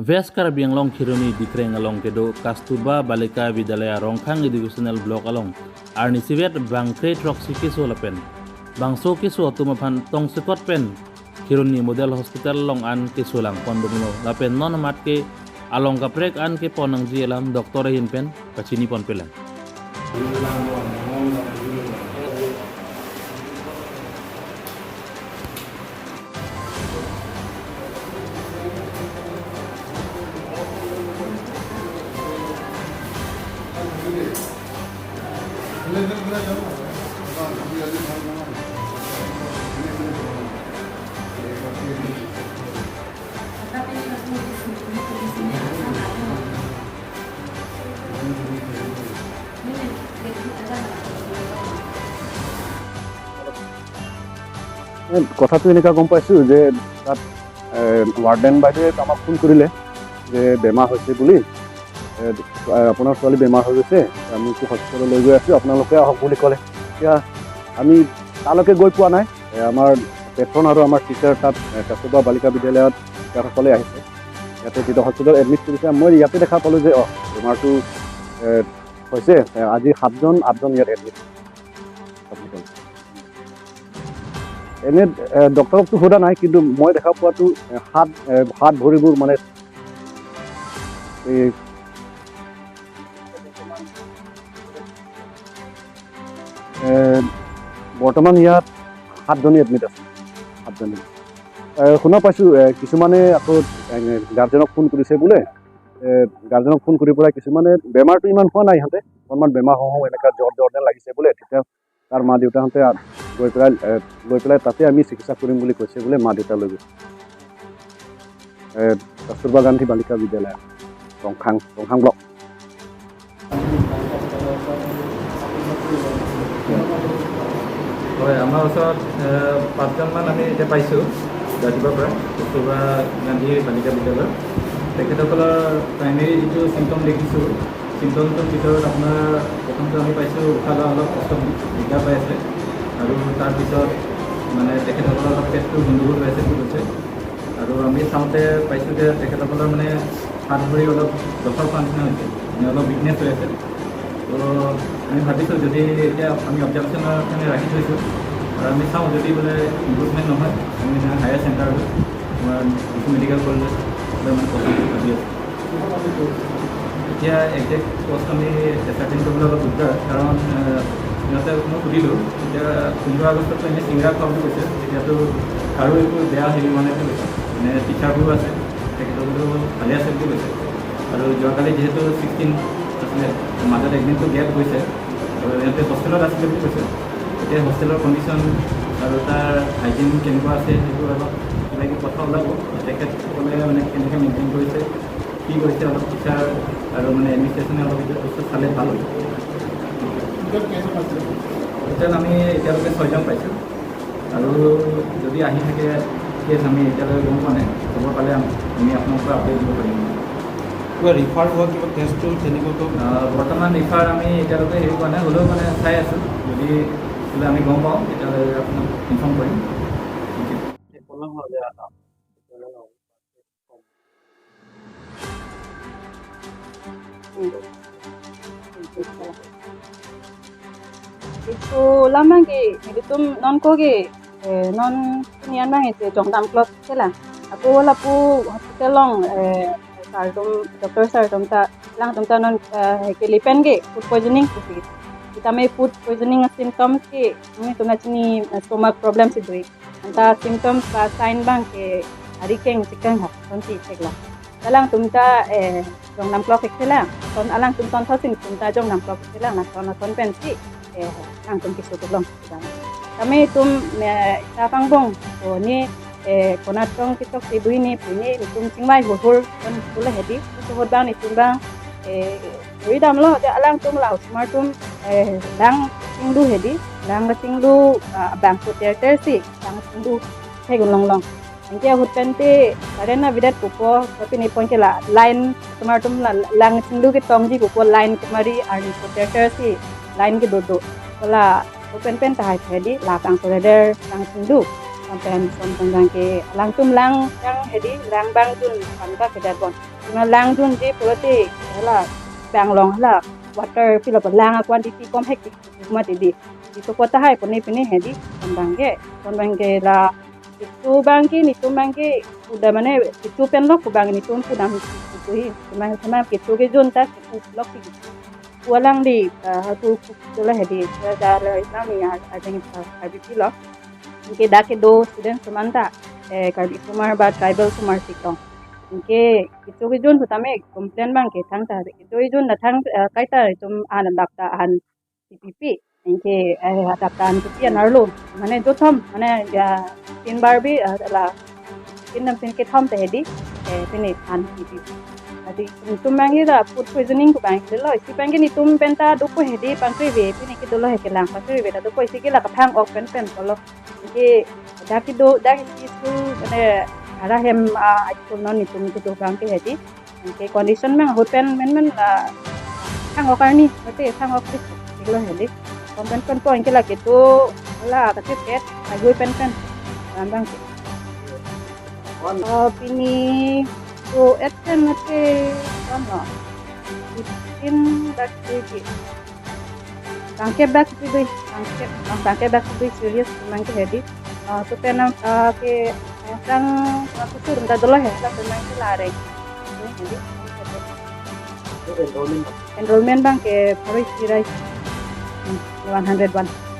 West Karbi Anglong Khironi Dikreng along kedo Kasturba Balika Vidyalaya Rongkhang Educational Block along Arni Sivet Bangkre Troxy Kiso lapen Bangso Kiso tumaphan Tongsekot pen Khironi Model Hospital long an Kiso lang pondumno lapen non mat ke along kaprek an ke ponang ji alam doktor hin pen kachini pon pelan. কথাটো এনেকুৱা গম পাইছোঁ যে তাত warden বাইদেৱে আমাক phone কৰিলে যে বেমাৰ হৈছে বুলি, আপোনাৰ ছোৱালী বেমাৰ হৈ গৈছে, আমি হস্পিটেললৈ লৈ গৈ আছোঁ, আপোনালোকে আহক বুলি ক'লে। এতিয়া আমি তালৈকে গৈ পোৱা নাই, আমাৰ পেট্ৰন আৰু আমাৰ টিচাৰ তাত কস্তুৰবা বালিকা বিদ্যালয়ত টিচাৰসকলে আহিছে, ইয়াতে তেতিয়া হস্পিটেলত এডমিট কৰিছে। মই ইয়াতে দেখা পালোঁ যে বেমাৰটো হৈছে, আজি 7জন 8জন ইয়াত এডমিট। এনে ডক্টৰকতো সোধা নাই, কিন্তু মই দেখা পোৱাটো হাত ভৰিবোৰ মানে এই বৰ্তমান ইয়াত 7জনী এডমিট আছে, 7জনী। শুনা পাইছোঁ কিছুমানে আকৌ গাৰ্জেনক ফোন কৰিছে বোলে, গাৰ্জেনক ফোন কৰি পেলাই কিছুমানে বেমাৰটো ইমান হোৱা নাই, ইহঁতে অকণমান বেমাৰ হওঁ এনেকুৱা জ্বৰ জ্বৰ যেন লাগিছে বোলে, তেতিয়া তাৰ মা দেউতাহঁতে গৈ পেলাই লৈ পেলাই তাতে আমি চিকিৎসা কৰিম বুলি কৈছে বোলে, মা দেউতা লৈ গৈছে। কস্তুৰবা গান্ধী বালিকা বিদ্যালয়, ৰংখাং ব্লক। হয়, আমাৰ ওচৰত 5জনমান আমি এতিয়া পাইছোঁ ৰাতিপুৱাৰ পৰা কস্তুৰবা গান্ধী বালিকা বিদ্যালয়ত। তেখেতসকলৰ প্ৰাইমেৰী যিটো চিমটম দেখিছোঁ, চিমটমটোৰ ভিতৰত আপোনাৰ প্ৰথমটো আমি পাইছোঁ উশাহ লোৱা অলপ কষ্ট দিগদাৰ পাই আছে, আৰু তাৰপিছত মানে তেখেতসকলৰ অলপ পেটটো গণ্ডগোল হৈ আছে বুলি কৈছে। আৰু আমি চাওঁতে পাইছোঁ যে তেখেতসকলৰ মানে হাত ভৰি অলপ জখৰ খোৱা নিচিনা হৈছে, মানে অলপ উইকনেছ হৈ আছে। তো আমি ভাবিছোঁ যদি এতিয়া আমি অবজাৰ্ভেশ্যনৰ কাৰণে ৰাখি থৈছোঁ, আৰু আমি চাওঁ যদি বোলে ইম্প্ৰুভমেণ্ট নহয় আমি হায়াৰ চেণ্টাৰলৈ আমাৰ ডিফু মেডিকেল কলেজত মানে পঠাম বুলি ভাবি আছোঁ। এতিয়া একজেক্ট কষ্ট আমি এচাৰ্টেইন কৰিবলৈ অলপ দিগদাৰ, কাৰণ সিহঁতে মই সুধিলোঁ এতিয়া 15 আগষ্টততো এনেই চিংৰা খোৱা বুলি কৈছে, তেতিয়াতো কাৰো একো বেয়া হেৰি হোৱা নাই বুলি কৈছে, মানে টিচাৰবোৰো আছে তেখেতসকলেও ভালে আছে বুলি কৈছে। আৰু যোৱাকালি যিহেতু 16 আছিলে, মাজত একদিনটো গেপ গৈছে, আৰু সিহঁতে হোষ্টেলত আছিলে বুলি কৈছে। এতিয়া হোষ্টেলৰ কণ্ডিশ্যন আৰু তাৰ হাইজিন কেনেকুৱা আছে সেইটো অলপ কিবা কিবি কথা ওলাব, তেখেতসকলে মানে কেনেকৈ মেইনটেইন কৰিছে কি কৰিছে অলপ টিচাৰ আৰু মানে এডমিনিষ্ট্ৰেশ্যনে অলপ এইটো বস্তু চালে ভাল হ'ব। টোটেল আমি এতিয়ালৈকে 6জন পাইছোঁ, আৰু যদি আহি থাকে কেছ আমি এতিয়ালৈকে গম পোৱা নাই, খবৰ পালে আমি আপোনালোকক আপডেট দিব পাৰিম। কিবা ৰিফাৰ হোৱা কিবা কেছটো তেনেকুৱাকৈ বৰ্তমান ৰিফাৰ আমি এতিয়ালৈকে হেৰি কৰা নাই, হ'লেও মানে চাই আছোঁ, যদি বোলে আমি গম পাওঁ তেতিয়াহ'লে আপোনাক ইনফৰ্ম কৰিম। Thank you. Itu lama ke itu non ko ke non nian bang itu jongdam club kela aku wala pu hospital long sar tum doctor sar tum ta lang tum ta non ke lipen ke food poisoning kusi kita me food poisoning symptoms ke ni tum na chini stomach problems idui anta symptoms ba sign bang ke ari keng chicken ha ton ti thekla alang tum ta jongnam clock khela ton alang tum ton thosin tum ta jongnam clock khela na ton ton pen si lang tum kisu long kami tum ta fangbong o ni konat tong kitok ti buini puni tum chingmai hur ton pula hedi tu hot bang ni tum bang ui dam lo ja alang tum lau smart tum lang chingdu hedi lang chingdu bang pu ter ter si lang chingdu thegun long long angke hut pen te karena vidat kupo tapi ni pon ke la line tumar tum la lang chingdu ke tongji kupo line kumari ar ni pu ter ter si line ke dodo ola open pen ta hai hedi la tang der lang chingdu sampai son tang ke lang tum lang yang hedi lang bang tun pan ka kedat bon. Lang jun ji pulati hala banglong hala water pila lang quantity kom hek ma di itu kota hai puni pini hedi bangge la itu bangki nitu bangki udah মানে itu pen lok bang nitu pudam itu hi sama itu ke jun ta lok walang di tu tula hedi da la nami I think RBP lok ke da ke do student sumanta Karbi Kumar বা tribal Kumar সিকong ke itu ke jun hutame complain bang ke thang ta itu jun na thang kaita tum an dapta an PPP ke dapta an PP narlo মানে jothom মানে তিন bar bi la tin nam tin ke thom te hedi pini an PP adi tum bangi da food poisoning ko bang lo si bangi ni tum penta do ko hedi pangkri ve pini ke dolo he ke lang pangkri ve da do ko si ke la ka phang ok pen pen ko lo ke daki do daki school মানে ara hem school non ni tum ke do bang ke hedi ke condition mang hotel men men la thang ok ni te thang ok lo hedi kom pen pen point ke la ke to la ka te pet agui pen pen bang ke pini to etten te kono tin dak ke bangke bak bi bangke bangke bak bi serious mang ke hedi to pen ke sang aku suruh minta dulu ya lah memang itu lari jadi enrollment bang ke baru istirahat 101.